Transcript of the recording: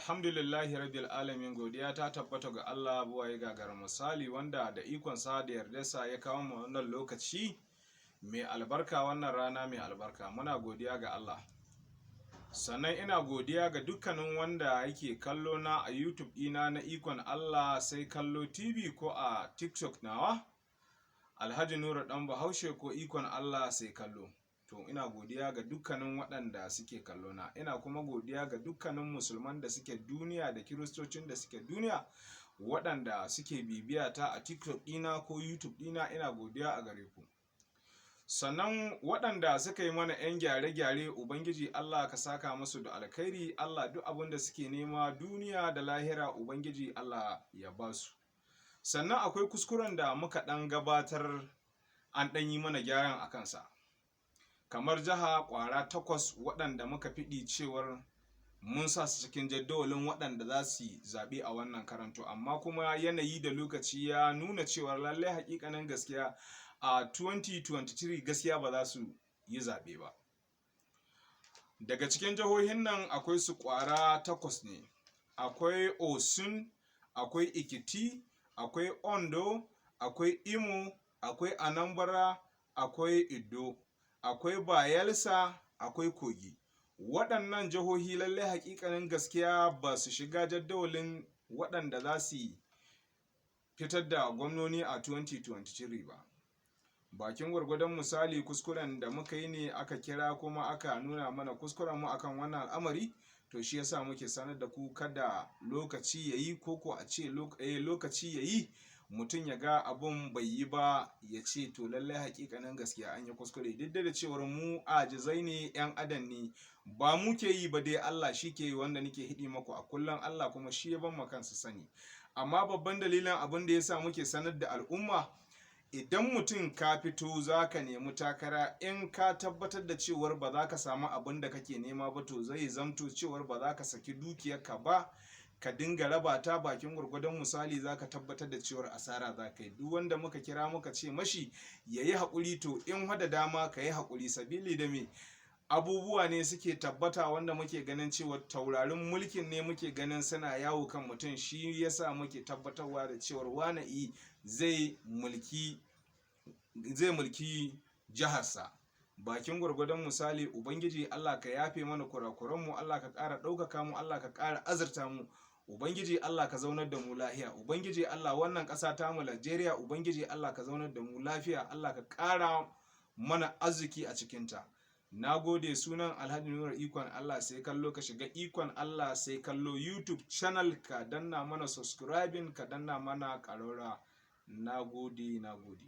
Alhamdulillahi rabbil alamin, godiya ta tabbata ga Allah buwaye gagar misali, wanda da ikonsa da yardarsa ya kawo mu wannan lokaci mai albarka, wannan rana mai albarka. Muna godiya ga Allah. Sannan ina godiya ga dukkanin wanda yake kallo na a YouTube ɗina na Ikon Allah Sai Kallo TV, ko a TikTok nawa Alhaji Nura Ɗan Bahaushe, ko Ikon Allah Sai Kallo. To, ina godiya ga dukkanin waɗanda suke kallo na. Ina kuma godiya ga dukkanin Musulman da suke duniya da Kiristocin da suke duniya, waɗanda suke bibiya ta a TikTok ɗina ko YouTube ɗina. Ina godiya a gare ku. Sannan waɗanda suka yi mana 'yan gyare-gyare, Ubangiji Allah ka saka musu da alkhairi. Allah, duk abin da suke nema duniya da lahira, Ubangiji Allah ya ba su. Sannan akwai kuskuren da muka ɗan gabatar, an ɗan yi mana gyaran a kansa, kamar jiha ƙwara 8 waɗanda muka fiɗi cewar mun sa su cikin jadawalin waɗanda za su yi zaɓe a wannan karanto, amma kuma yanayi da lokaci ya nuna cewar lallai haƙiƙanin gaskiya a 2023 gaskiya ba za su yi zaɓe ba. Daga cikin jihohin nan akwai su ƙwara 8 ne: akwai Osun, akwai Ekiti, akwai Ondo, akwai Imo, akwai Anambra, akwai Edo, akwai Bayelsa, akwai Kogi. Waɗannan jihohi lallai haƙiƙanin gaskiya ba su shiga jadawalin waɗanda za su fitar da gwamnoni a 2023 ba. Bakin gwargwadon misali, kuskuren da muka yi ne aka kira kuma aka nuna mana kuskuren mu akan wannan al'amari. To, shi yasa muke sanar da ku, kada lokaci yayi, ko a ce lokaci yayi, mutum ya ga abun bai yi ba, ya ce to lallai hakikanin gaskiya an yi kuskure. Duk da cewar mu ajizai ne, yan adam ne, ba mu ke yi ba dai, Allah shi ke yi, wanda nake hidi maku a kullum. Allah kuma shi ya ban ma kansa sani. Amma babban dalilin abin da yasa muke sanar da al'umma, idan mutum ka fito za ka nemi takara, in ka tabbatar da cewar ba za ka samu abin da kake nema ba, to zai zamto cewar ba za ka saki dukiyarka ba ka dinga raba ta. Bakin gwargwadon misali, za ka tabbatar da cewar asara za ka yi. Duk wanda muka kira muka ce mashi ya yi haƙuri, to in hada dama ka yi haƙuri, sabili da me? Abubuwa ne suke tabbata wanda muke ganin cewa taurarin mulkin ne muke ganin suna yawo kan mutum. Shi yasa muke tabbatarwa da cewar wane i zai mulki jiharsa. Bakin gwargwadon misali, Ubangiji Allah ka yafe mana kurakuranmu. Allah ka ƙara ɗaukaka mu. Allah ka ƙara azurta mu. Ubangiji Allah ka zaunar da mu lafiya. Ubangiji Allah, wannan ƙasa ta mu Najeriya, Ubangiji Allah ka zaunar da mu lafiya. Allah ka ƙara mana arziki a cikinta. Na gode. Sunan Alhaji Nura Ikon Allah Sai Kallo. Ka shiga Ikon Allah Sai Kallo YouTube channel, ka danna mana subscribing, ka danna mana ƙararrawa. Na gode, na gode.